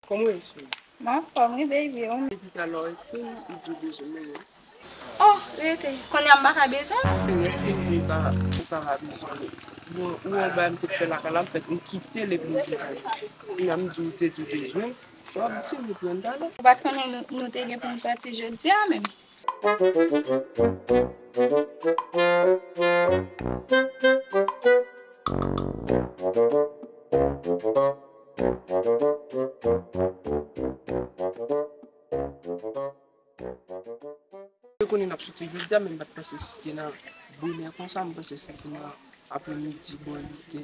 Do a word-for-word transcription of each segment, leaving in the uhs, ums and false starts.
Kòman w ye, cheri? M anfòm, wi, baby. Depi talè w ekri m, ou di w bezwen mwen. Oh, rete. Kounye a m pa ka bezwen w? Cheri, èske m di w pa, ou pa ka bezwen m? Bon, ou wè yon bagay m te fè lakay la, m fèk m kite l epi m vin jwenn ou. Kounye a m di w te di w bezwen m. Sa w ap di m epi ann pale. Ou pa t konnen nou, nou te gen pou n sòti jodi a menm? Te konnen n ap soti jodi a, men m pa t panse si te nan bonè konsa, m panse si te nan apremidi, bò uit è,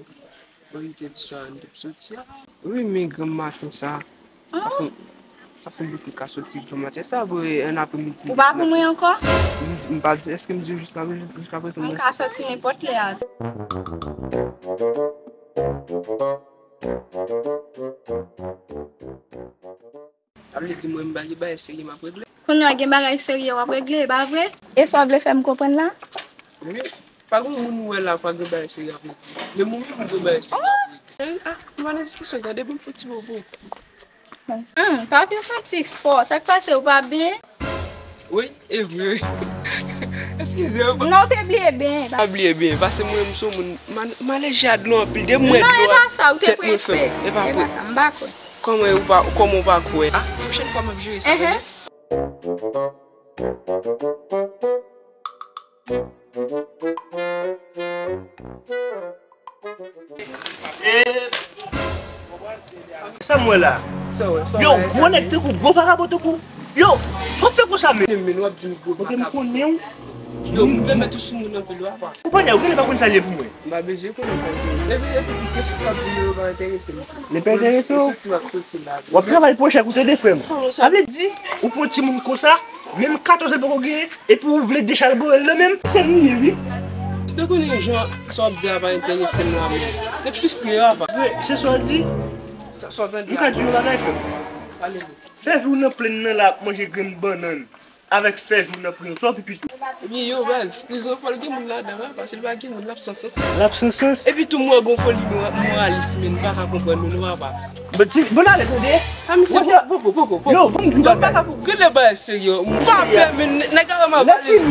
bò uit è di swa, n t ap soti a. Wi, men granm maten sa, sa fè m, sa fè m bouke ka soti granm maten sa, vre, an apremidi. Ou pa pou mwen ankò? M, m pa di, èske m di w jiska, jiska prezan mwen ka soti nenpòt lè avè w? Sa vle di mwen m pa gen bagay serye m ap regle? Kounye a gen bagay serye w ap regle, e pa vre? E sa w vle fè m konprann la? Wi, pa gen moun ou wè la pa gen bagay serye ap regle. Men mwen menm m gen bagay serye ap regle. Cheri, ah, nou pa nan diskisyon, tande, ban m fè yon ti bobo. Hum, papye santi fò, sa k pase, ou pa byen? Wi, e vre, wi. Eskize, wi. Non, w te bliye byen. Pa bliye byen, paske mwen menm se yon moun, m a, m alèji a dlo anpil. Depi m wè dlo a, tèt mwen fè mal. Non, e pa sa, ou te prese. E pa sa, m pa kwè. Kòman ou pa, kòman ou pa kwè? Ah, pwochèn fwa m ap jere sa, tande? E sa m wè la. Yo, gwo nèg tankou, gwo vakabon tankou. Yo, sa w fè konsa menm? Men w ap di m gwo vakabon. Yo, m pèmèt ou sou moun anpil, w apa. Ou konnen, ou genlè pa konn sa l ye pou mwen. M pa bezwen konnen sa l ye. Epi, epi, kesyon sa w ap di m yo pa enterese m. Li pa enterese w? Soti m ap soti la. W ap travay pwòch ak ou tande, frè m. Sa vle di, ou pran timoun konsa, menm katòz lane poko genyen, epi ou vle dechalbore l nan menm? Se m li ye, wi. Si w te konnen jan sa w ap di a pa enterese m la, men. Te fristre a pa. Vre, se sa w di. Sa, sa w tande a? M ka di yon bagay, frè m. Pale vre. Fè vi w nan plenn nan la ap manje grenn bannann avèk fè vi w nan prizon. Sa w pi pito? Ebyen, yo, baz, prizon fò l gen moun ladan, wi, paske l pa gen moun, l ap san sans. L ap san sans? Epi tou, m wè gon foli mora-, moralis, men m pa ka konprann nou, nou papa. Bon, ti, bon, ale, tande. A, misye, poko, poko, poko. Yo, bon, m di w bagay. Yo, m pa ka konprann. Genlè bagay serye. M pa pè, men nèg la wè m a valiz. Ou,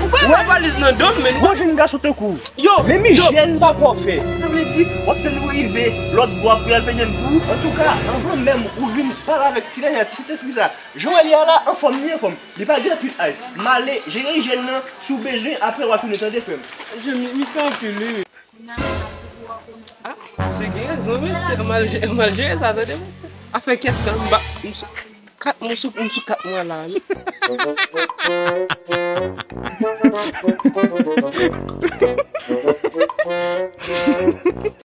ou pa wè valiz nan do m, men. Bon, jèn gason tankou w. Yo, men mi jèn pa pò fè. Sa vle di, w ap tann ou rive lòt bò pou y al fè jèn pou ou. Antouka, anvan menm ou vin pale avèk ti nèg la, ti Sentespri sa, jan w wè li a la, anfòm, li anfòm. Li pa gen anpil aj. M ale jere ijyèn nan, si w bezwen, apre w a tounen, tande, frè m. Je, mi, misye anpil, wi. Ah, misye gen rezon, mesye. M al, m al jere sa, tande, mesye. Afè kèt tan, m ba, m sou kat, m sou, m sou kat mwa la, wi.